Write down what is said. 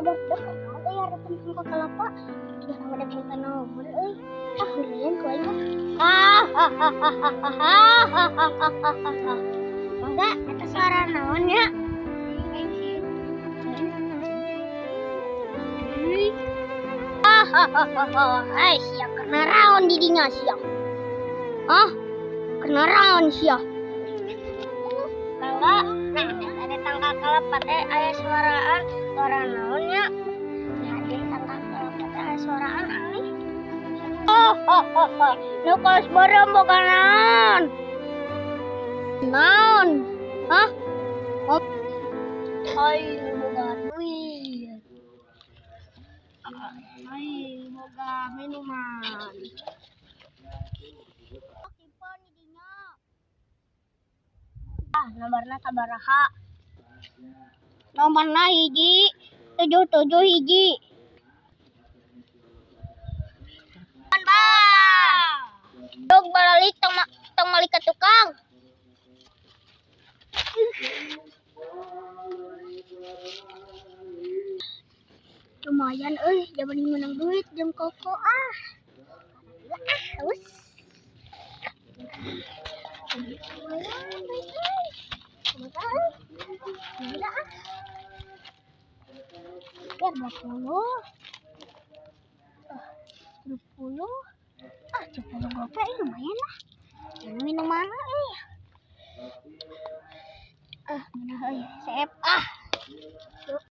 Barudak naon euy hareupeun tangkal kalapa? Tiga nama dek minta nomor euy. Ah, heureun ku aing mah. Ah, ah, ah, ah, ah, ah, ah, ah, ah, ah, ah, ah. Mangga, eta suara naon nya? Ah, ah, ah, ah, ah. Hai, sia kena raon di dinya sia. Ah, kena raon sia. Mangga, nah, ada tangkal kalapa teh aya suaraan, suara naon nya? Nah, di tangkal kalapa teh aya suaraan aneh. Oh, oh, oh, oh. Nu kos beureum boga naon? Naon? Hah? Oh. Aing boga duit. Aing boga minuman. Ah, nomorna sabaraha? Nomorna 1 7 7 1. Dog baralik tong tong malik ka tukang. Lumayan euy, jaman menang duit jeung koko ah. Ah, haus. Lumayan duit euy. Kumaha euy? Gila ah. Biar 20. Ah, 20. Ah, 10 gope eh, lumayan lah. Jangan minum mana eh. Ah, mana euy, seep ah. Yuk.